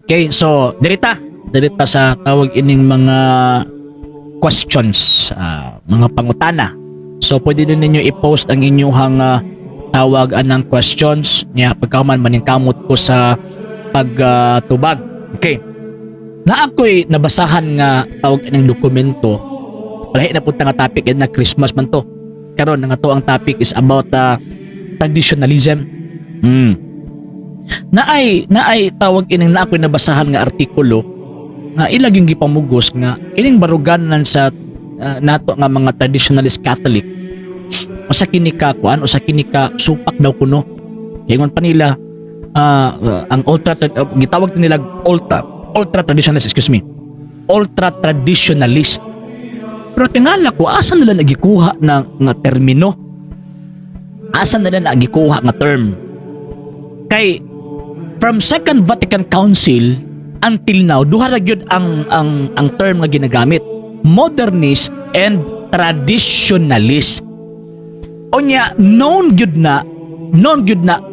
Okay, so dirita, dirita sa tawag ining mga questions, mga pangutana. So pwede din ninyo i-post ang inyong tawag anang questions niya, pagkaman maningkamot ko sa pagtubag. Okay. Na ako'y nabasahan nga tawag ining dokumento. Lahi na punta nga topic na Christmas man to. Karon nga to ang topic is about traditionalism. Naay tawag ining na ako'y nabasahan nga artikulo nga ilag yung gipamugos nga ining baruganan sa nato nga mga traditionalist Catholic, usa kini ka kuan, usa kini ka supak daw kuno. Ingon pa nila ang ultra gitawag nila ultra ultra traditionalist, excuse me, ultra traditionalist. Pero tingala ko, asa nila nagikuha na nga termino, asa nila nagikuha nga term? Kay from Second Vatican Council until now, duha ra gyud ang term nga ginagamit, modernist and traditionalist. Unya known gyud na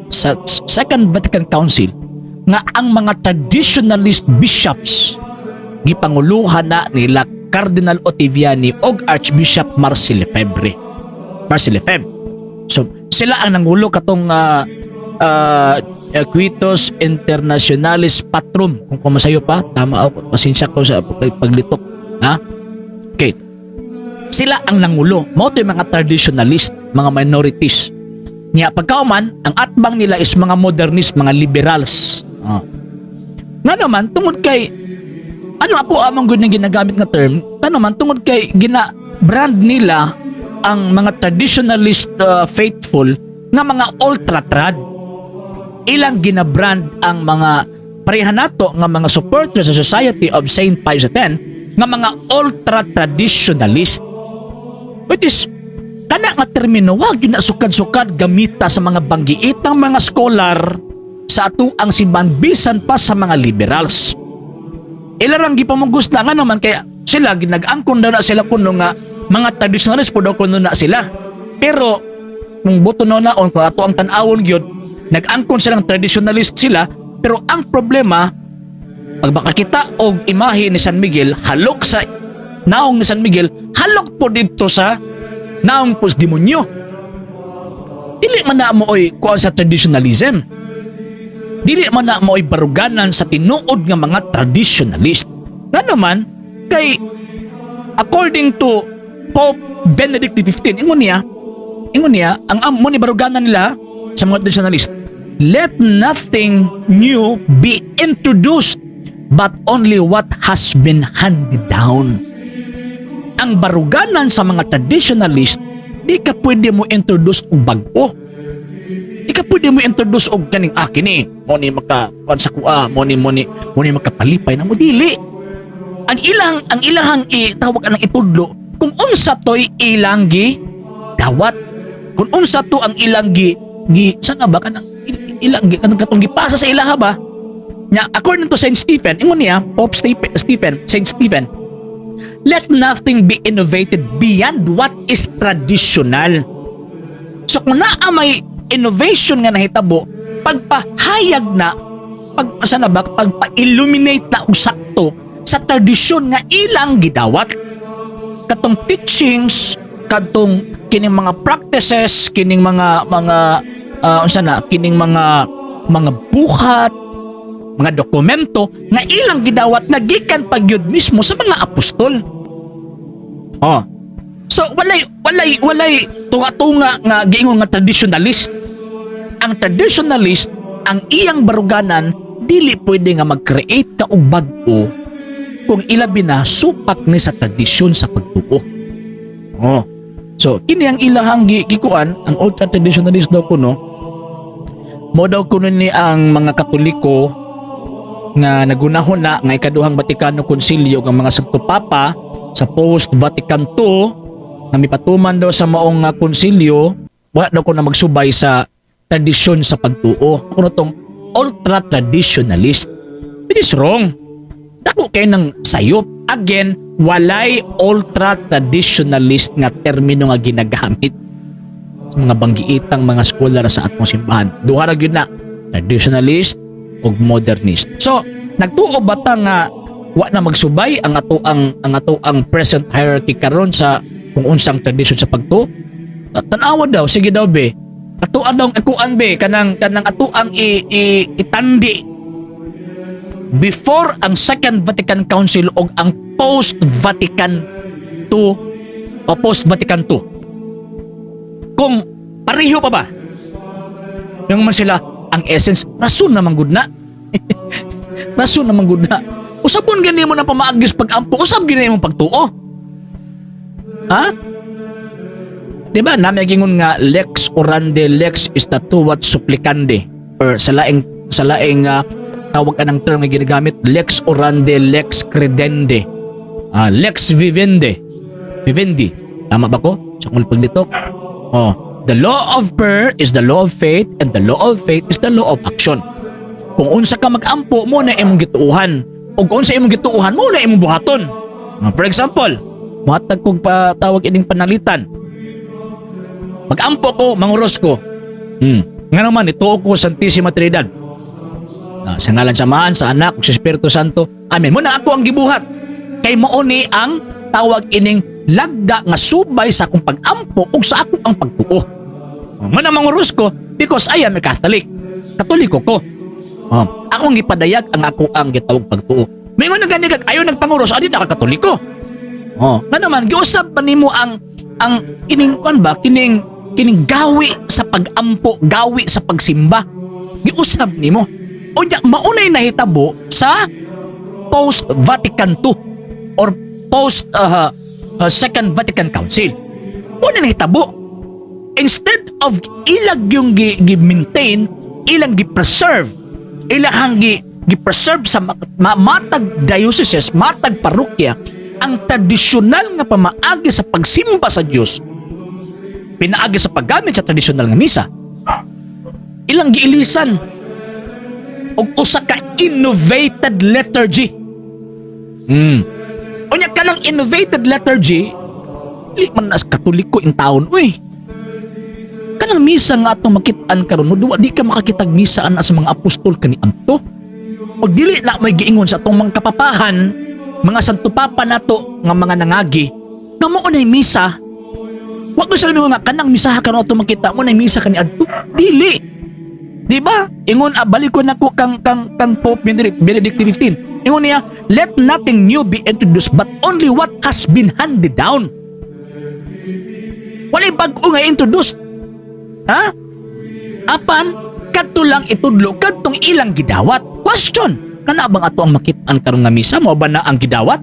sa Second Vatican Council nga ang mga traditionalist bishops gipanguluhan na nila Cardinal Ottaviani og Archbishop Marcel Lefebvre. Marcel Lefebvre. So sila ang nangulo katong Coetus Internationalis Patrum, kung kumasayo pa tama ako, pasensya ko sa paglitok ha. Okay, sila ang nangulo mao to yung mga traditionalist, mga minorities niya. Pagkauman, ang atbang nila is mga modernist, mga liberals. Oh. Nga naman tungod kay ano, ako among gud ginagamit nga term, ano man tungod kay gina brand nila ang mga traditionalist faithful nga mga ultra trad. Ilang gina-brand ang mga pareha nato nga mga supporters sa Society of Saint Pius X nga mga ultra traditionalist, which is kana nga termino wag gyud na sukad-sukad gamita sa mga banggiitang mga scholar sa atoang simbahan, bisan pa sa mga liberals. Ilarang gipamugos na nga naman kaya sila ginag-angkon daw na sila kuno nga mga traditionalist po daw kuno na sila. Pero kung buto na naon, kung ato ang tan-awon gyud, nag-angkon silang traditionalist sila, pero ang problema, pag makakita og imahe ni San Miguel, halok sa naong ni San Miguel, halok po dito sa naong pos demonyo. Dili man na mo oy kuan sa traditionalism. Dili man na mo oy baruganan sa tinuod nga mga traditionalist. Nga naman, kay according to Pope Benedict XV, ingon niya, ang amo ni baruganan nila sa mga traditionalist, "Let nothing new be introduced but only what has been handed down." Ang baruganan sa mga traditionalist, di ka pwede mo introduce og bag-o. Di ka pwede mo introduce og kaning akin ni, mo ni maka kuan sa kuha, mo ni makapalipay na mo, dili. Ang ilahang itawag anang itudlo kung unsa toy ilang gi dawat. Kung unsa to ang ilang gi gi sana ba kanang ilang gi kanang katong gipasa sa ilaha ba? Nya according to Saint Stephen, ingon niya, Pope Stephen, Stephen, Saint Stephen, "Let nothing be innovated beyond what is traditional." So kung naa may innovation nga nahitabo, pagpahayag na, pag sana ba, pagpa-illuminate na og sakto sa tradisyon nga ilang gidawat. Katong teachings, katong kining mga practices, kining mga unsa na, kining mga buhat, mga dokumento nga ilang gidawat nga gikan pa gyud mismo sa mga apostol. Oh. So walay tunga-tunga nga giingon nga traditionalist. Ang traditionalist, ang iyang baruganan, dili pwede nga mag-create ka og bag-o kung ilabi na supak ni sa tradisyon sa pagtuo. Oh. So kini ang ilahang gikuan, ang ultra traditionalist daw kuno mo daw kuno ni ang mga Katoliko nga nagunahon na nga Ikaduhang Vaticano Concilio ang mga Santo Papa sa post Vatican II nga mipatuman daw sa maong nga konsilyo, wala daw kuno magsubay sa tradisyon sa pagtuo kuno tong ultra traditionalist, which is wrong. Dako kay ng sayop. Again, walay ultra traditionalist nga termino nga ginagamit sa mga banggiitang mga scholar sa atong simbahan. Duha ra gyud na, traditionalist ug modernist. So Nagtuo ba ta nga wa na magsubay ang ato ang present hierarchy karon sa kung unsang tradisyon sa pagtuo? Tanawa daw, sige daw be. Ato daw ikuan be, kanang ato ang itandi before ang Second Vatican Council o ang post Vatican II o post Vatican II. Kung pareho pa ba? Yung man sila ang essence, rason naman gud na. Rason naman gud na. Usabon gani mo na pamaagis pag-ampo, usab gani mo pagtuo. Ha? Di ba, naa may gingon nga lex orandi, lex statuit supplicandi, or sa laing tawag anang term nga ginagamit, lex orandi, lex credendi, lex vivendi vivendi. Tama ba ko sa kung paglitok? Oh, the law of prayer is the law of faith and the law of faith is the law of action. Kung unsa ka mag-ampo, mao na imong gituuhan, ug unsa imong gituuhan, mao na imong buhaton. For example, muhatag kog pa tawag ining panalitan. Mag-ampo ko, manguros ko. Nga naman, ituo ko Santissima Trinidad. Sa ngalan sa Amahan, sa Anak, ug sa Espiritu Santo. Amen. Mao na ako ang gibuhat. Kay mao ni ang tawag ining lagda nga subay sa akong pag-ampo ug sa ako ang pagtuo. Mao na manguros ko because I am a Catholic. Katoliko ko. Oh, akong gipadayag ang ako ang gitawag pagtuo. Mingon na gani kag ayo nagpanguros, adi na ka Katoliko. Oh, nga naman giusab pa nimo ang kining kuan ba, kining kining gawi sa pag-ampo, gawi sa pagsimba. Giusab nimo. Unya maunay nahitabo sa post Vatican II or post Second Vatican Council. Mao na nahitabo. Instead of ilag yung gi-maintain, ilang gi-preserve, ilang gi-preserve sa matag dioceses, matag parokya, ang tradisyonal nga pamaagi sa pagsimba sa Dios, pinaagi sa paggamit sa tradisyonal nga misa, ilang giilisan og usa ka innovated liturgy. Unya kanang innovated liturgy, di man nas Katoliko in town, uy. Kanang misa nga atong makit-an karon, no, di ka makakitag misa ana sa mga apostol kaniadto. Og dili na may giingon sa atong mga kapapahan, mga Santo Papa nato nga mga nangagi, nga mao nay misa. Wa ko sa nga kanang misa karon atong makita mao nay misa kaniadto. Dili. Di ba? Ingon balik ko nako kang Pope Benedict XV. Ingon niya, "Let nothing new be introduced but only what has been handed down." Walay bag-o nga introduced. Ha? Apan kadto lang itudlo kadtong ilang gidawat. Question, kana bang ato ang makit-an karon nga misa, mao ba na ang gidawat?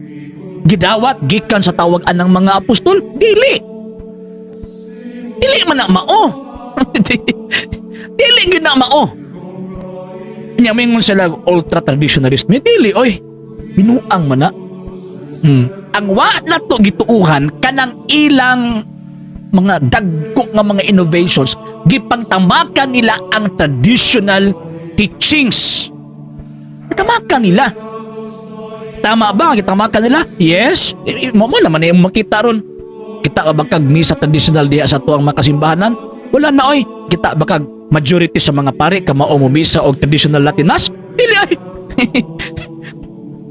Gidawat gikan sa tawag anang mga apostol? Dili. Dili man na mao. Dili gyud na mao. Nya mingon sila ultra traditionalist. May dili oy. Binuang man na. Ang wa na to gituuhan kanang ilang mga dagko nga mga innovations, gipangtamakan nila ang traditional teachings. Tamakan nila. Tama ba? Gitamakan nila? Yes. Mo mo naman yung makita ron. Kita ka ba kag misa traditional diha sa tuang makasimbahanan? Wala na oy. Kita ba kag majority sa mga pare kamao mo misa og traditional Latin Mass? Dili ay.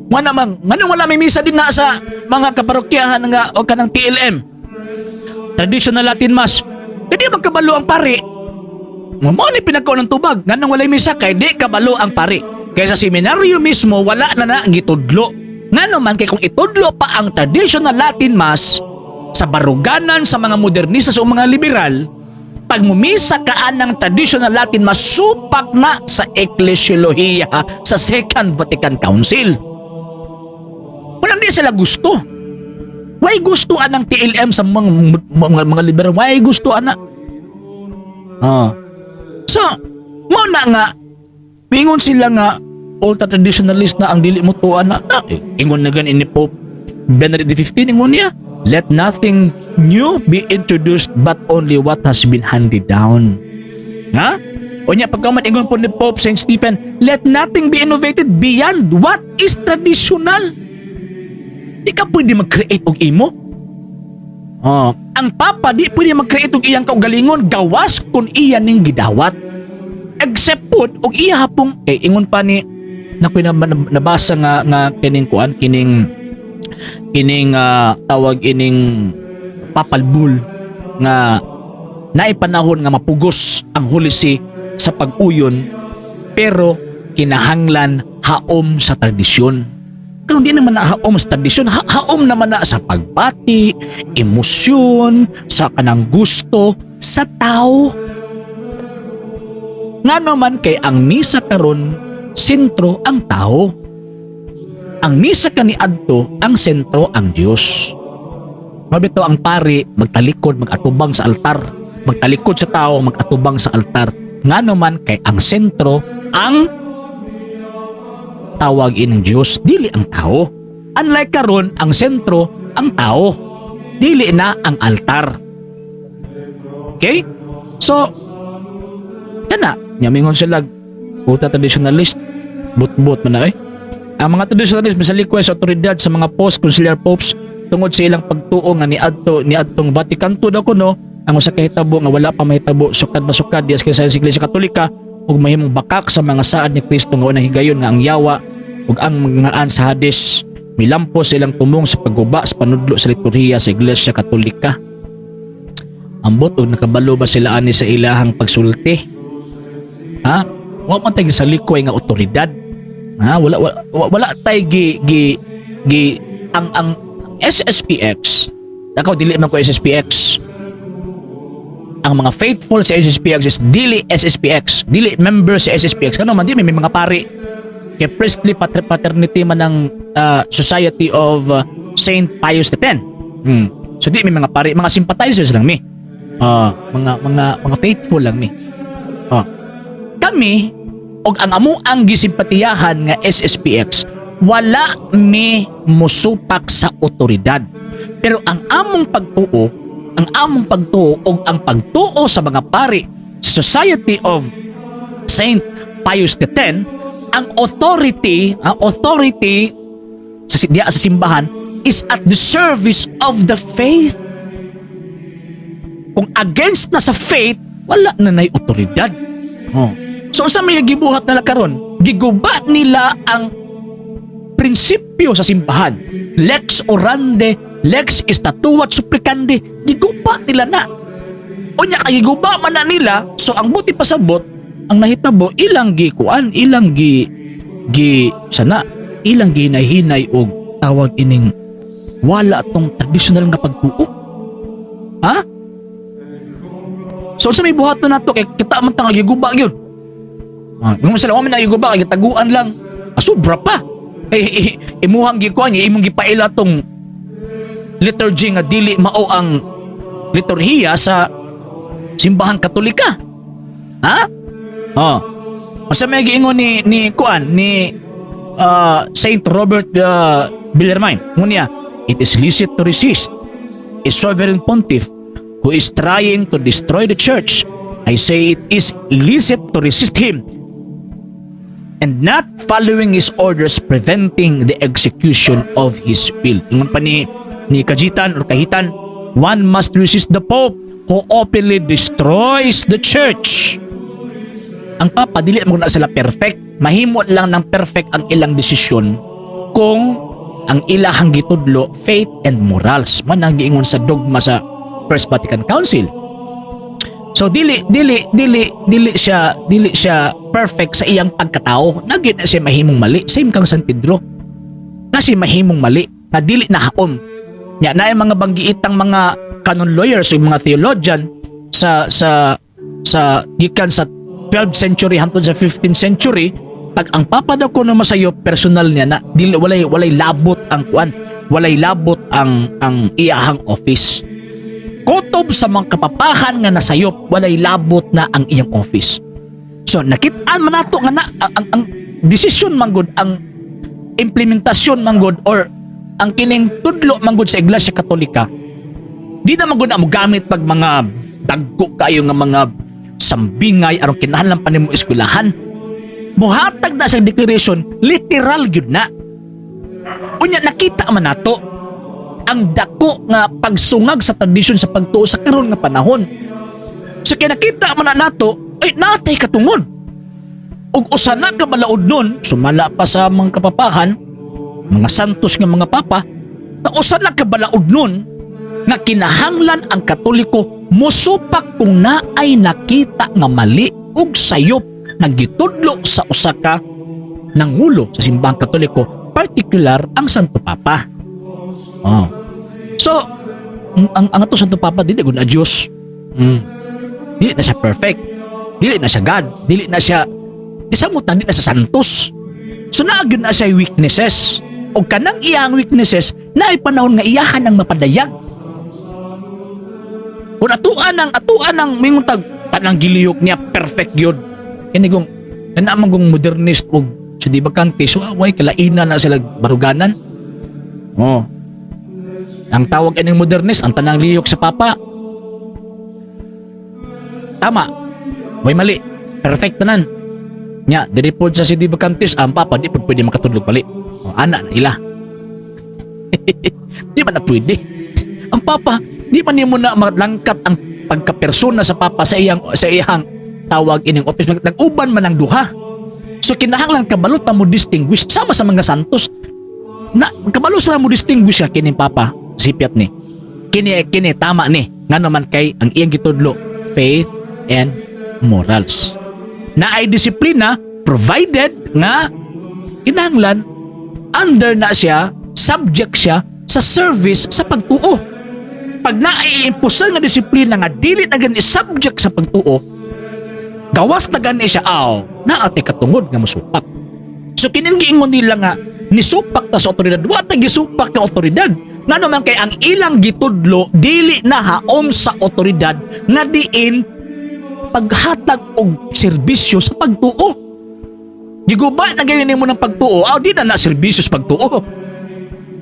Nga naman, nganong wala may misa din na sa mga kaparokyahan nga o kanang TLM? Traditional Latin Mass. Hindi magkabalo ang pare. Mao ni pinagkaon ng tubag. Nganong walay misa kay di kabalo ang pare. Kaya sa seminaryo mismo wala na na gitudlo. Ngano man kay kung itudlo pa ang traditional Latin Mass sa baruganan sa mga modernista o mga liberal, pag mumisa ka ng traditional Latin Mass, supak na sa eklesiolohiya sa Second Vatican Council. Wala, di sila gusto. Why gusto anang TLM sa mga liberal? Why gusto ana? Ah. So, mao na nga ingon sila nga ultra traditionalist na ang dili mo tuan na. Na ingon na gani ni Pope Benedict XV, ingon niya, "Let nothing new be introduced but only what has been handed down." Ha? Unya pagkaman ingon po ni Pope Saint Stephen, "Let nothing be innovated beyond what is traditional." Di ka pwede mag-create og imo. Oh, ang Papa di pwede mag-create og iyang kaugalingon gawas kung iya ning gidawat. Except pod og iya hapong kay ingon pa ni Nakoy na, nabasa nga nga kining kuan, kining kining tawag ining papal bull nga naay panahon nga mapugos ang Holy See sa pag-uyon, pero kinahanglan haom sa tradisyon. Pero di naman na haom sa tradisyon, haom naman na sa pagbati, emosyon, sa kanang gusto sa tao. Nga naman kay ang misa karon, sentro ang tao. Ang misa kaniadto, ang sentro ang Dios. Mabito ang pari magtalikod, magatubang sa altar, magtalikod sa tao, magatubang sa altar. Nga naman kay ang sentro ang tawag ining Dios, dili ang tao. Unlike karon, ang sentro ang tao, dili na ang altar. Okay? So kana nya mingon sila, puta traditionalist, butbot man na eh. Ang mga traditionalist misalikway sa otoridad sa mga post-conciliar popes tungod sa ilang pagtuo nga niadtong Vatican II daw kuno ang usa ka hitabo nga wala pa mahitabo sukad masukad diya sa Iglesia Katolika ug mahimong bakak sa mga saad ni Kristo nga unang higayon nga ang yawa ug ang mga sa Hades milampo sa ilang tumong sa pagguba sa panudlo sa liturhiya sa Iglesia Katolika. Ambot og nakabalo ba sila ani sa ilahang pagsulti? Ha? Wa man tay salikway nga otoridad. Ha? Wala wala, wala tay gi gi gi ang SSPX. Ako, dili man ko SSPX. Ang mga faithful sa SSPX is dili SSPX, dili member sa SSPX. Kano man di may mga pari. Kay priestly paternity man ang Society of Saint Pius X. So di may mga pari, mga sympathizers lang mi. Mga mga faithful lang mi. Kami og ang amo ang gisimpatiyahan nga SSPX, wala mi musupak sa otoridad. Pero ang among pagtuo, ang among pagtuo og ang pagtuo sa mga pari sa Society of Saint Pius X, ang authority sa diya sa simbahan is at the service of the faith. Kung against na sa faith, wala na nay otoridad. Oh. So unsa may gibuhat nila karon? Giguba nila ang prinsipyo sa simbahan. Lex orandi, lex statuit supplicandi, giguba nila na. Unya kay giguba man na nila, so ang buti pasabot, ang nahitabo ilang gikuan, ilang gi gi sana, ilang ginahinay og tawag ining wala tong traditional nga pagtuo. Ha? So unsa may buhat na nato kay kita man ta nga giguba gyud? Ah, yung sila man na giguba kay gitaguan lang. Ah, sobra pa. Eh, eh, imuhang gikuan, imong gipaila tong liturgy nga dili mao ang liturhiya sa Simbahan Katolika. Ha? Oh. Unsa may giingon ni ni kuan ni Saint Robert Bellarmine? Ngunya, "It is licit to resist a sovereign pontiff who is trying to destroy the church. I say it is licit to resist him and not following his orders, preventing the execution of his will." Ingon pa ni Kajitan or Kahitan, "One must resist the Pope who openly destroys the church." Ang Papa, dili mo na sila perfect. Mahimo lang ng perfect ang ilang desisyon kung ang ilahang gitudlo, faith and morals man ang giingon sa dogma sa First Vatican Council. So dili dili dili dili siya perfect sa iyang pagkatao. Nagyud na siya mahimong mali. Same kang San Pedro. Na siya mahimong mali na dili na haom. Nya na mga banggiitang mga canon lawyers o mga theologian sa gikan sa 12th century hangtod sa 15th century, pag ang Papa daw kuno masayop, personal niya na, dili walay labot ang kuan, walay labot ang iyahang office. Kutob sa mga kapapahan nga nasayop, walay labot na ang iyang office. So nakit-an man nato nga na ang desisyon manggod, ang implementasyon manggod, or ang kining tudlo manggod sa Iglesia Katolika, di na manggod na mo gamit pag mga dagko kayo nga mga sambingay aron kinahanglan pa nimo eskwelahan. Muhatag na sa declaration, literal gyud na. Unya nakita man nato ang dako nga pagsungag sa tradisyon sa pagtuo sa karon nga panahon. So kaya nakita man na nato ay natay katungod. Ug usa na ka balaod nun, sumala pa sa mga kapapahan, mga santos nga mga papa, na usa na ka balaod nun nga kinahanglan ang Katoliko musupak kung naay nakita nga mali ug sayop nga gitudlo sa usa ka nangulo sa Simbahang Katoliko, particular ang Santo Papa. Oh. So, ang ato Santo Papa dili gud na Diyos. Dili na siya perfect. Dili na siya God. Dili na siya di sa mutan, dili na siya santos. So naa gyud na siya weaknesses. O kanang iyang weaknesses na ay panahon nga iyahan ang mapadayag. Kung atuan ang mingon tag tanang gilihok niya perfect yun. Kini kung kana man kung modernist og sedebacantist, so way kalainan na sila baruganan. Oh. Ang tawag ining modernist, ang tanang lihok sa papa tama. Way mali. Perfect tanan. Nya, diri pod sa sedebacantist, ang papa di pod pwede makatudlog mali. Oh, ana na ila. Di ba na pwede? Ang papa, di man nimo na malangkat ang pagkapersona sa papa sa iyang tawag ining office. Nag-uban man ang duha. So kinahanglan kabalo ta mo distinguish sama sa mga santos. Na kabalo sa mo distinguish ka kining papa sipyat ni. Kini kini tama ni. Ngano man kay ang iyang gitudlo, faith and morals. Na ay disiplina provided nga kinahanglan under na siya, subject siya sa service sa pagtuo. Pag naiimpusan nga disiplina nga dili na gani subject sa pagtuo, gawas na gani siya, aw, naate katungod nga musupak. So kining giingon nila nga nisupak ta sa otoridad, wa ta gisupak ka otoridad. Ngano man kay ang ilang gitudlo dili na haom sa otoridad nga diin paghatag og serbisyo sa pagtuo. Giguba na gani nimo ng pagtuo, aw di na na serbisyo sa pagtuo.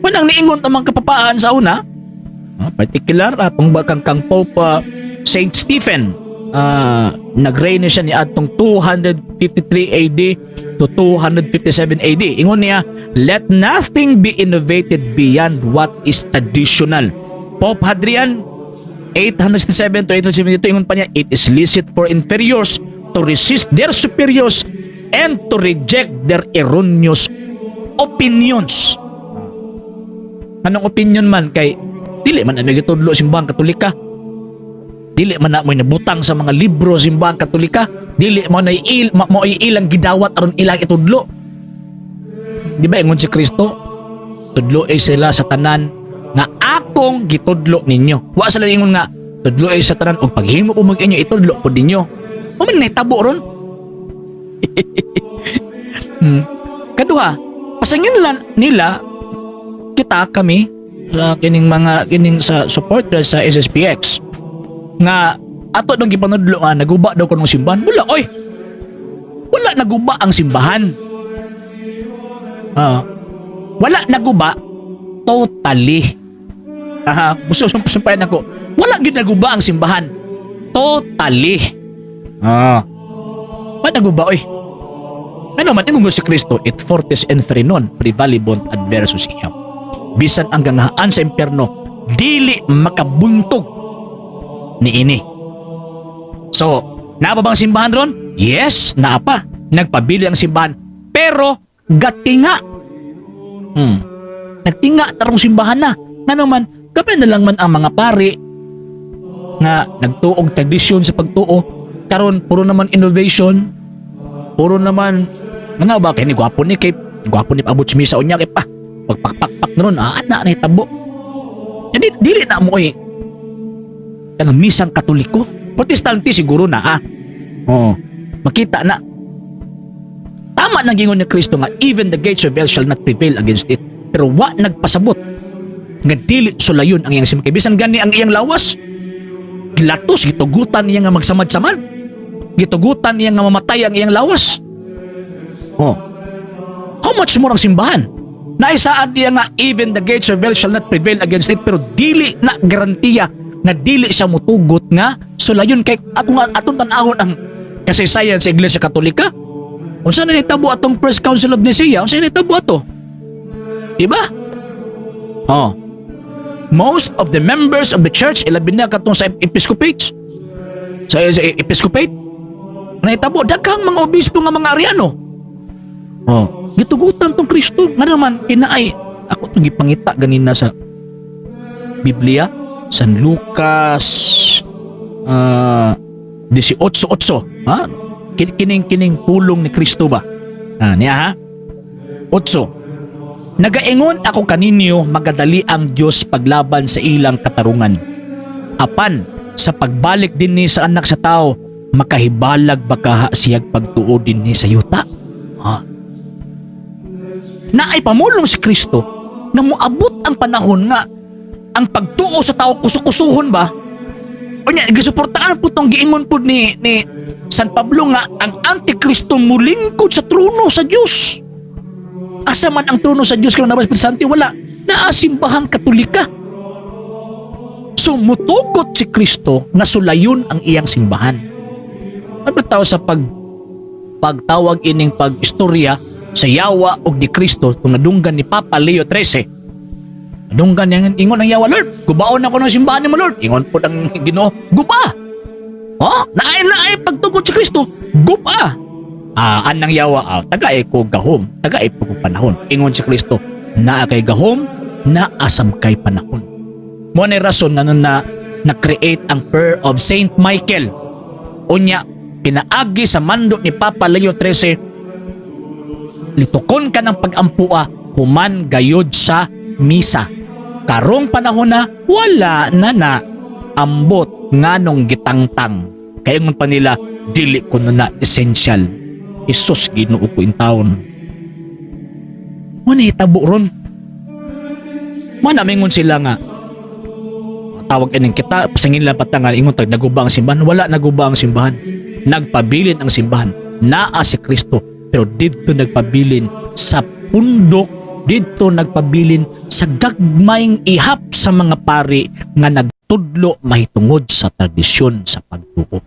Walang niingon ang mga kapapaan sa una, particular atong bakang kang Pope Saint Stephen. Nagreino siya ni atong 253 AD to 257 AD. Ingon niya, "Let nothing be innovated beyond what is traditional." Pope Hadrian, 867 to 872, ingon pa niya, "It is licit for inferiors to resist their superiors and to reject their erroneous opinions." Anong opinion man kay dili man na gitudlo Simbahang Katolika. Dili man na mo nabutang sa mga libro Simbahang Katolika. Dili mo na il, mo ilang gidawat aron ilang itudlo. Di ba ingon si Kristo, "Tudlo sila sa tanan nga akong gitudlo ninyo"? Wa sila ingon nga tudlo sa tanan og paghimo po mag inyo itudlo po ninyo. Wa man nahitabo ron. Kaduha, pasangin lang nila kita kami sa kining mga kining sa supporters sa SSPX nga ato dong gipanudlo nga naguba daw kunong simbahan. Wala oy. Wala naguba ang simbahan. Wala naguba totally. Aha, gusto sumpayan ako. Wala gyud naguba ang simbahan. Totally. Wala naguba oy. Ano man ingon si Kristo, "Et fortes inferi non praevalebunt adversus eam." Bisan ang ganghaan sa impyerno dili makabuntog niini. So, naa pa bang simbahan ron? Yes, naa pa. Nagpabili ang simbahan. Pero, gatinga. Nagtinga tarong simbahan na. Ngano man, gabi na lang man ang mga pari nga nagtuog tradisyon sa pagtuo. Karon puro naman innovation. Puro naman, nga ba, kay ni gwapo ni, kay gwapo ni paabot sa misa unya, kay pa, pagpakpakpak na ron, na nahitabo. Dili, dili na mo eh. Kanang misang Katoliko. Protestante siguro na ah. Oo. Makita na. Tama nang gingon ni Kristo nga even the gates of hell shall not prevail against it. Pero wa nagpasabot nga dili sulayon ang iyang simbahan. Bisan gani ang iyang lawas, gilatos, gitugutan niya nga magsamad-samad. Gitugutan niya nga mamatay ang iyang lawas. Oh. How much more ang simbahan? Naisaad niya nga even the gates of hell shall not prevail against it, pero dili na garantiya nga dili siya mutugot nga sulayon kay atong atong tan-awon ang kasaysayan sa Iglesia Katolika. Unsa na nitabo atong First Council of Nicaea? Unsa na nitabo ato? Di ba? Oh. Most of the members of the church, ilabi na katong sa episcopates. Sa episcopate. Nahitabo daghang mga obispo nga mga Ariano. Oh, gitugutan tong Kristo nga naman kinaay ako tong gipangita ganina sa Biblia, San Lucas 18:8, ha? Kining pulong ni Kristo ba? Ah, niya ha? 8. Nagaingon ako kaninyo, magadali ang Dios paglaban sa ilang katarungan. Apan sa pagbalik dinhi sa Anak sa Tao, makahibalag ba kaha siyag pagtuo dinhi sa yuta? Ha? Naay pamulong si Kristo nga moabot ang panahon nga ang pagtuo sa tao kusukusuhon ba? Unya gisuportahan po tong giingon pud ni San Pablo nga ang Antikristo mulingkod sa trono sa Dios. Asa man ang trono sa Dios karon na Santi? Wala. Naa Simbahang Katolika. So mutugot si Kristo nga sulayon ang iyang simbahan. Ano tao sa pagtawag ining pag-istorya sa yawa og ni Kristo kung nadunggan ni Papa Leo XIII? Nadunggan niya, ingon ang yawa, "Lord, gubaon ako ng simbahan nimo, Lord." Ingon po ang Ginoo, "Guba." Oh, naay naay pagtugot si Kristo, guba. Ah, anang yawa, tagae ko gahom, tagae ko panahon. Ingon si Kristo, "Naa kay gahom, naa sab kay panahon." Mo ni rason nga na na-create ang Prayer of Saint Michael. Unya, pinaagi sa mando ni Papa Leo XIII, litukon ka ng pag-ampua human gayod sa misa. Karong panahon na, wala na na ambot nganong gitangtang. Kaya ingon pa nila, dili ko na essential. Hesus, Ginoo ko in taon. Wala hitabo ron. Mana mingon sila nga tawag ining kita pasangin lang patangan, ingon tag naguba ang simbahan. Wala naguba ang simbahan, nagpabilin ang simbahan. Naa si Kristo, pero didto nagpabilin sa pundok, didto nagpabilin sa gagmayng ihap sa mga pari nga nagtudlo mahitungod sa tradisyon sa pagtuo.